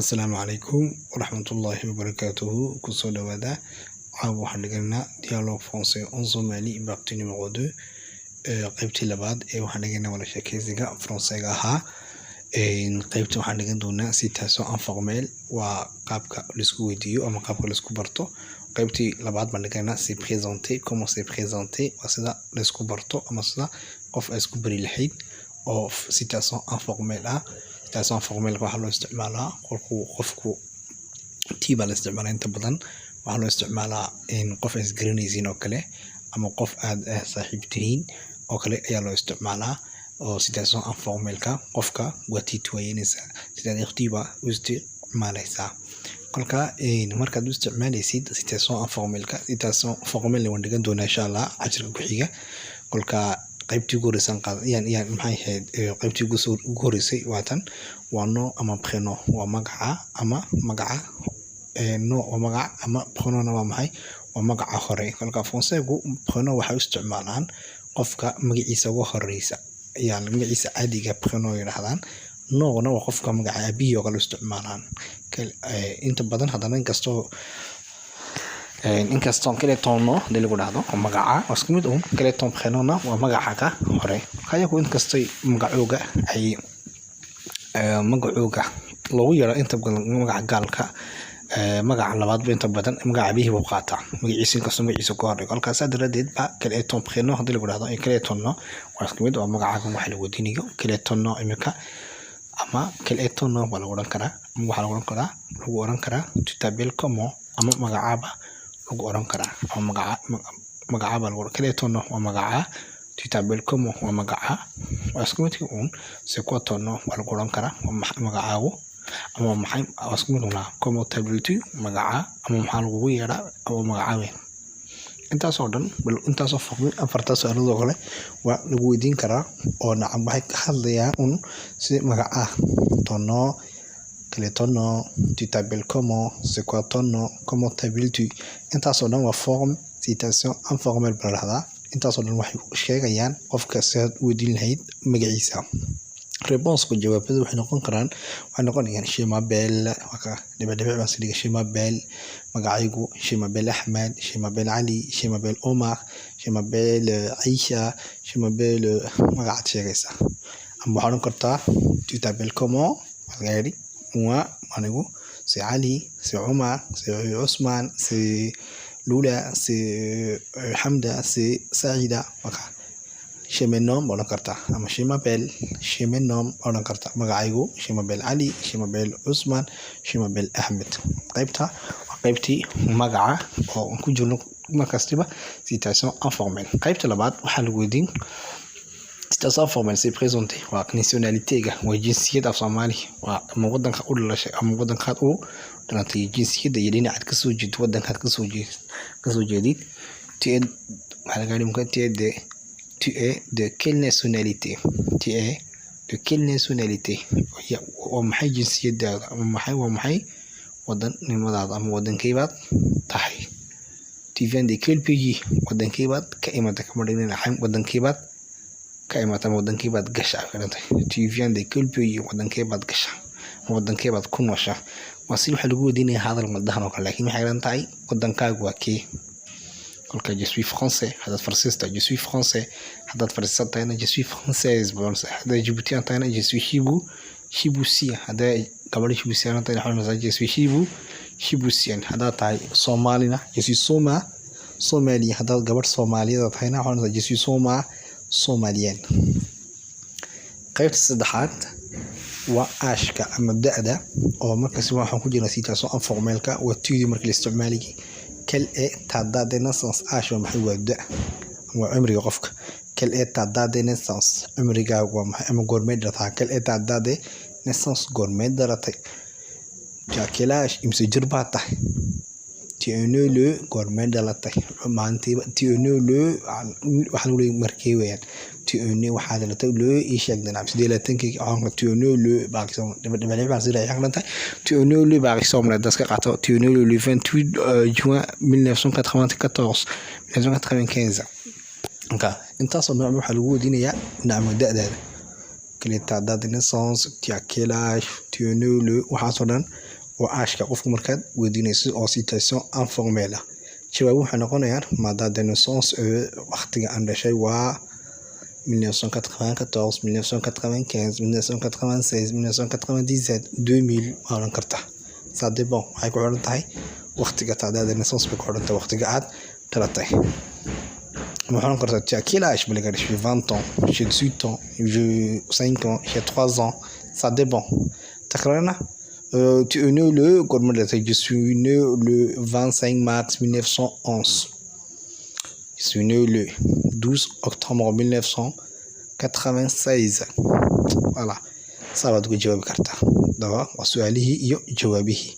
Asalaamu calaykum waraxmatullaahi wabarakaatuhu. Kusoo dhawaada. Caawa waxaan dhiganaa dialogue français en Somali, partie numéro 2, qaybtii labaad ee waxaan dhiganaa wada sheekeysiga faranseega ahaa. Qaybta waxaan dhigan doonaa citation informelle, waa qaabka laisku weydiiyo ama qaabka laisku barto. Qaybtii labaad baan dhiganaa, se présenter, comment se présenter, waa sida laisku barto ama sida qof ay isku bari lahayd oo citation informelle ah. Citation informelle waxaa loo isticmaalaa qolku qofku tu baa la isticmaalaa. Inta badan waxaa loo isticmaalaa in qof ay isgaranaysiin oo kale ama qof aad saaxiib tihiin oo kale ayaa loo isticmaalaa. Oo citation informelle-ka qofka waa tutoyenaysaa, sidaad tu baa u isticmaalaysaa. Kolka markaad u isticmaalaysid citation informelle-ka, citation formelle waan dhigan doonaa insha Allah cashirka ku xiga. Kolka qaybtii ugu horreysaan qaad yaan yaan maxay ahayd? Qaybtii ugu horreysay waa tan, waa nom ama prénom, waa magaca ama magaca. Nom waa magac ama prénomna waa maxay? Waa magaca hore. Kolka faranseegu prénom waxay u isticmaalaan qofka magaciisa ugu horeysa ayaa magaciisa caadiga prénom yidhahdaan. Nomna waa qofka magaca aabihii oo kale u isticmaalaan inta badan. Haddana inkastoo quel est ton nom hadii lagu dhahdo, waa magaca, waa isku mid un. Quel est ton prénomna waa magaca ka hore. Marka iyagu inkastay magacooga ay magacooga loogu yeero inta badan magaca gaalka, magaca labaadba inta badan magaca aabihii buu qaataa magaciisa, inkastoo magaciisa ka horreeyo. Kolkaas saa daradeed ba quel est ton prénom hadii lagu dhahdo iyo quel est ton nom waa isku mid, waa magacaaga waxa la weydiinayo. Quel est ton nom imika ama quel est ton nom baa lagu odhan karaa, ama waxaa lagu odhan karaa tu t'appelles comment, ama magacaaba lagu odhan karaa, ama magacaaba lagu. Quel est ton nom waa magaca, tu t'appelles comment waa magaca, waa isku midkii uun. C'est quoi ton nom waa lagu odhan karaa, waa magacaagu ama maxay, waa isku mid unaa. Comment t'appelles-tu, magaca, ama maxaa lagugu yeedhaa, ama magacaawe. Intaasoo dhan bal intaasoo faqri afartaas su'aalood oo kale waa lagu weydiin karaa oo nacam waxay ka hadlayaan un si magaca, ton nom, quel est ton nom, tu t'appelles comment, c'est quoi ton nom, comment t'appelles-tu. Intaasoo dhan waa forme citation informelle baa la dhahdaa. Intaasoo dhan waxay sheegayaan qofka sidaad u weydiin lahayd magaciisa. Réponse-ku, jawaabadu waxay noqon karaan, waxay noqonayaan je m'appelle, waa dhibic dhibic baan sii dhigay, je m'appelle, magacaygu, je m'appelle Ahmed, je m'appelle Ali, je m'appelle Omar, je m'appelle Aisha, je m'appelle, magacaad sheegaysaa. Ama waxaad odhan kartaa tu t'appelles comment, waxaa laga yidhi moi, anigu, c'est Ali, c'est Omar, c'est Ousmane, c'est Lula, c'est Hamda, c'est Saïda. Waka je me nomme baa odhan kartaa ama je m'appelle, je me nomme baa odhan kartaa, magacaygu, je m'appelle Ali, je m'appelle Ousmane, je m'appelle Ahmed. Qaybta waa qaybtii magaca oo aan ku jirno markastiba citation informelle. Qaybta labaad waxaa lagu weydiin citation informelle se présenter, waa nationalité-ga, waa jinsiyad af Soomaali, waa ama wadanka u dhalashay ama wadankaad u dhalatay, jinsiyadda iyo dhinacaad kasoo jeedid, wadankaad kasoo jeedid. Tu es, waxaa laga yidhi, tu es de quelle nationalité? Tu es de quelle nationalité? Waa maxay jinsiyadaada ama maxay, waa maxay wadannimadaada ama wadankeybaad tahay? Tu viens de quel pays? Wadankeybaad ka imatay? Kama dhignin, wadankeybaad ka imatay ama wadankeybaad gashaa ka dhantay? Tu viens de quel pays? Wadankeybaad gashaa ama wadankeebaad ku nooshaa? Waa si waxaa lagu weydiinaya hadal maldahan oo kale, laakiin waxay dhan tahay wadankaagu waa kee. Kolka je suis français haddaad Faransiis tahay, je suis français haddaad Faransiisan tahayna, je suis française baad oranaysaa. Haddaad Djiboutian tahayna, je suis Djiboutien. Hadday gabadha Djiboutian tahayna, waxaad oranaysaa je suis Djiboutien. Haddaad tahay Soomaalina, je suis Somalien. Haddaad gabadh Soomaaliyada tahayna, waxaad oranaysaa je suis Somalienne. Qaybta saddexaad waa âge-ka ama da'da, oo markaas waxaan ku jirnaa citation informelle-ka, waa tu-dii markii la isticmaalayay. Quelle est ta date de naissance? Âge waa maxay? Waa da, waa cimriga qofka. Quelle est ta date de naissance? Cimrigaagu waa maxay ama goormee dhalataa? Quelle est ta date de naissance? Goormee dhalatay? Tu as quel âge? Imse jir baa tahay? Tu es né le, goormee dhalatay maalintiiba? Tu es né le, waxaa lagu leeyahay markee weeyaan. Tu es né, waxaa dhalatay le, ii sheeg dhanaa 28-kii. Tu es né le, par exemple, dhibic dhibic baan sii raacay tahay. Tu es né le, par exemple, haddaad iska qaato, tu es né le 28 juin 1994, 1995. Marka intaasoo nooc waxaa lagu weydiinayaa nacmo da'daada. Quelle est ta date de naissance? Tu as quel âge? Tu es né le? Waxaasoo dhan waa âge-ka qofku markaad weydiinayso oo situation informelle ah. Jawaabuhu waxay noqonayaan: ma date de naissance, waqtiga aan dhashay waa 1994, 1995, 1996, 1997, 2000 waa odhan kartaa. Ça dépend, waxay ku xidhan tahay waqtiga. Ta date de naissance bay ku xidhan tahay waqtiga aad dhalatay. Waxaad odhan kartaa: tu as quel âge? Baliga j'ai 20 ans, j'ai 18 ans, j'ai 5 ans, j'ai 3 ans, ça dépend. Ta kalena, tu es né le? Goorma dhalatay? Je suis né le 25 mars 1911, je suis né le 12 octobre 1996. Voilà, saa baad uga jawaabi kartaa. Daba waa su-aalihii iyo jawaabihii.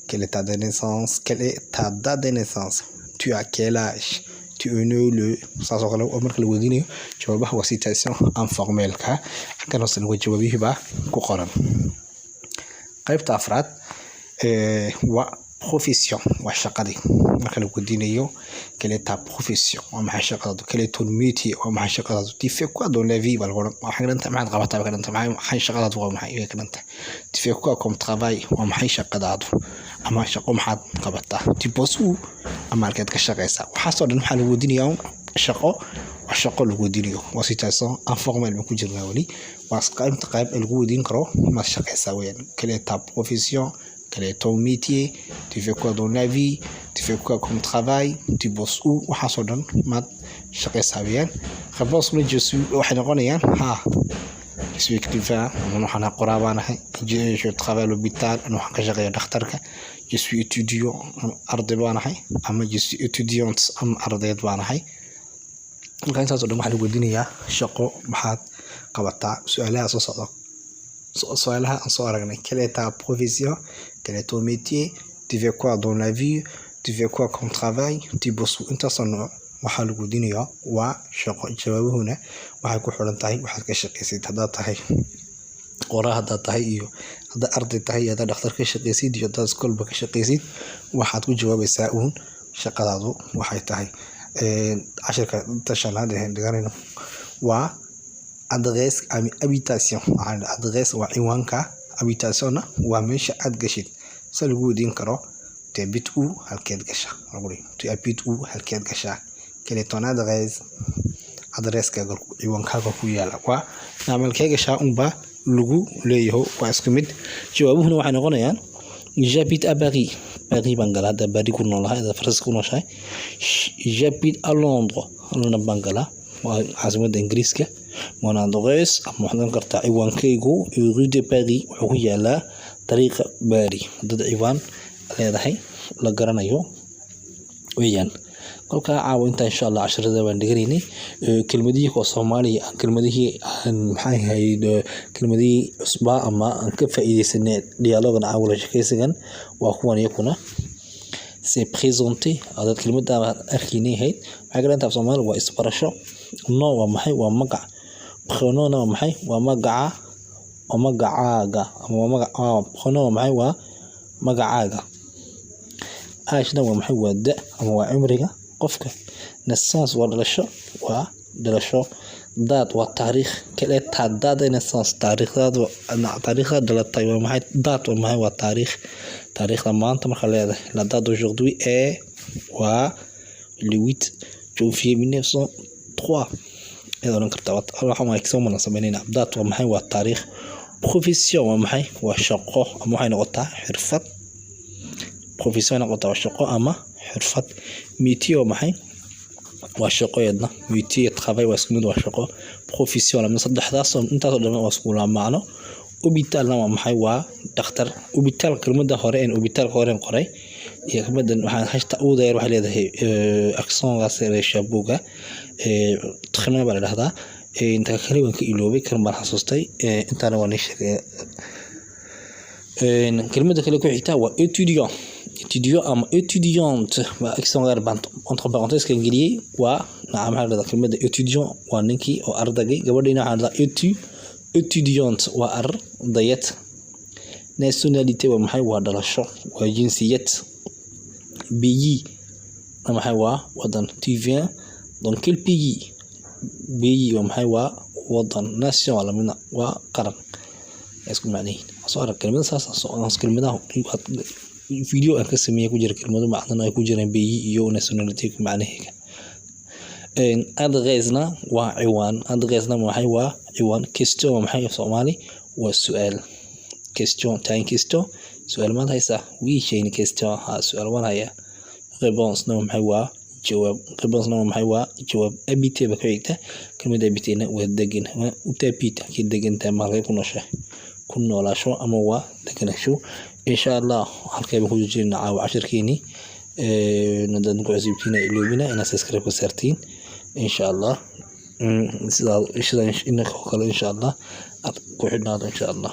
Quelle est ta date de naissance? Quelle est ta date de naissance? Tu as quel âge? Tu es né le? Saas oo kale oo marka la weydiinayo jawaabaha waa situation informelle-ka. Xaggan hoosena waa jawaabihii baa ku qoran. Qaybta afraad waa profession, waa shaqadii. Marka la weydiinayo quelle est ta profession, waa maxay shaqadaadu? Quel est ton métier? Waa maxay shaqadaadu? Tu fais quoi dans la vie baa lagu odhan. Waxay ka dhantahay maxaad qabataa bay ka dhantahay, maxay shaqadaadu, waa maxay bay ka dhantahay. Tu fais quoi comme travail? Waa maxay shaqadaadu ama shaqo maxaad qabataa? Tu bosses où? Ama halkeed ka shaqeysaa? Waxaasoo dhan waxaa lagu weydiinayaa un shaqo, waa shaqo lagu weydiinayo. Waa situation informelle baan ku jirnaa weli. Waa qaybta qayb ee lagu weydiin karo maad shaqeysaa weeyaan. Quelle est ta profession? Quel est ton métier? Tu fais quoi dans la vie? Tu fais quoi comme travail? Tu bosses où? Waxaasoo dhan maad shaqeysaa weeyaan. Réponse ma je suis waxay noqonayaan: ha, je suis écrivain, ama waxaan qoraa baan ahay. Je travaille à l'hôpital, ana waxaan ka shaqeeyaa dhakhtarka. Je suis étudiant, arday baan ahay, ama je suis étudiante, ama ardayd baan ahay. Marka intaasoo dhan waxaa lagu weydiinayaa shaqo maxaad qabataa. Su-aalaha soo socda, su-aalaha aan soo aragnay: quelle est ta profession? Quel est ton métier? Tu fais quoi dans la vie? Tu fais quoi comme travail? Tu bosses où? Intaasoo nooc waxaa lagu weydiinayaa waa shaqo. Jawaabuhuna waxay ku xiran tahay waxaad ka shaqeysid. Haddaad tahay qoraa, haddaad tahay iyo haddaad arday tahay iyo haddaad dhakhtar ka shaqeysid iyo haddaad iskoolba ka shaqeysid, waxaad ku jawaabaysaa uun shaqadaadu waxay tahay. Cashirka ta shanaad ee dhiganayno waa adresse ama habitation. Waxaan adresse waa ciwaanka, habitationna waa meesha aad gashid. Se lagu weydiin karo: tu habites où? Halkeed gasha? Tu habites où? Halkeed gashaa? Quelle est ton adresse? Adresskaaga, ciwaankaaga ku yaala waa nacmalkee gashaa unbaa lagu leeyaho, waa isku mid. Jawaabuhuna waxay noqonayaan: j'habite à Paris, Paris baan galaa hadda, Paris ku noolahay hadda, Faransiiska ku nooshahay. J'habite à Londres, London baan galaa, waa caasimadda Ingiriiska. Mon adresse, ama waxaad oran kartaa ciwaankaygu, rue de Paris, wuxuu ku yaalaa dariiqa Paris. Dad ciwaan leedahay la garanayo weeyaan. Kolkaa caawa intaa insha Allah casharada baan dhiganaynay. Kelmadihii kuwa Soomaaliya, kelmadihii aan maxay ahayd, kelmadihii cusbaa ama aan ka faa'iideysanay dialogue-gan caawa, la sheekaysigan, waa kuwan iyakuna. Se présenter, dad kelmadda arkaynay ahayd, maxay ka dhigan tahay Soomaali? Waa isbarasho. Nom waa maxay? Waa magac. Prénom waa maxay? Waa magaca, waa magacaaga ama waa magac. Prénom waa maxay? Waa magacaaga. Âge-na waa maxay? Waa da ama waa cimriga qofka. Naissance waa dhalasho, waa dhalasho. Date waa taariikh. Quelle est ta date de naissance? Taariikhdaadu, taariikhda dhalatay waa maxay? Date waa maxay? Waa taariikh. Taariikhda maanta marka leedahay, la date d'aujourd'hui est waa le 8 janvier 1903 ayaad odhan kartaa. Waxaan waa examen aan sameynayna. Date waa maxay? Waa taariikh. Profession waa maxay? Waa shaqo ama waxay noqotaa xirfad. Profession noqotaa waa shaqo ama xirfad. Métier waa maxay? Waa shaqo iyadna. Métier, travail waa isku mid, waa shaqo. Profession lama saddexdaas, intaasoo dhan waa isku macno. Hôpitalna waa maxay? Waa dhakhtar. Hôpital, kelmadda hore een hôpitalka hore qoray iyo kelmaddan waxaan hashta uda yar waxay leedahay accent-gaas shabuga tréma baa la dhahdaa. Inta kale waan ka iloobay, kan baan xasuustay. Intaana waa nii sheegay. Kelmadda kale ku xigta waa étudiant. Étudiant ama étudiante waa accent gaar baan entre parenthèses kan geliyey. Waa nacam, maxaa la dhahdaa kelmadda? Étudiant waa ninkii oo ardaygay, gabadhiina waxaa la dhahdaa étudiante, waa ardayad. Nationalité waa maxay? Waa dhalasho, waa jinsiyad. Pays waa maxay? Waa wadan. Tu viens dans quel pays? Pays waa maxay? Waa wadan. Nation waa lamidna, waa qaran, isku macnihiin. Soo arag kelmada saas, kelmadaha video aan ka sameeyay ku jira kelmado macdan ay ku jiraan, pays iyo nationalité macnaheega. Adresse-na waa ciwaan. Adresse-na maxay? Waa ciwaan. Question waa maxay af Soomaali? Waa su'aal. Question, t'as une question? Su'aal maad haysaa? Oui, j'ai une question. Ha, su'aal waan hayaa. Réponse-na waa maxay? Waa jawaab. Réponse-na waa maxay? Waa jawaab. Habiter ba ku xigta. Kelmada habiter-na waa degan. Où t'habites, halkee degantahay, ma halkee ku nooshahay, ku noolaasho ama waa deganaansho. Insha Allah halkee baan ku joojinaynaa caawa cashirkeenii. Haddaad ku cusubtihiin, iloobina inaad subscribe ka saartiin, insha Allah, sidaa sida inaka oo kale, insha Allah aad ku xidhnaado, insha Allah.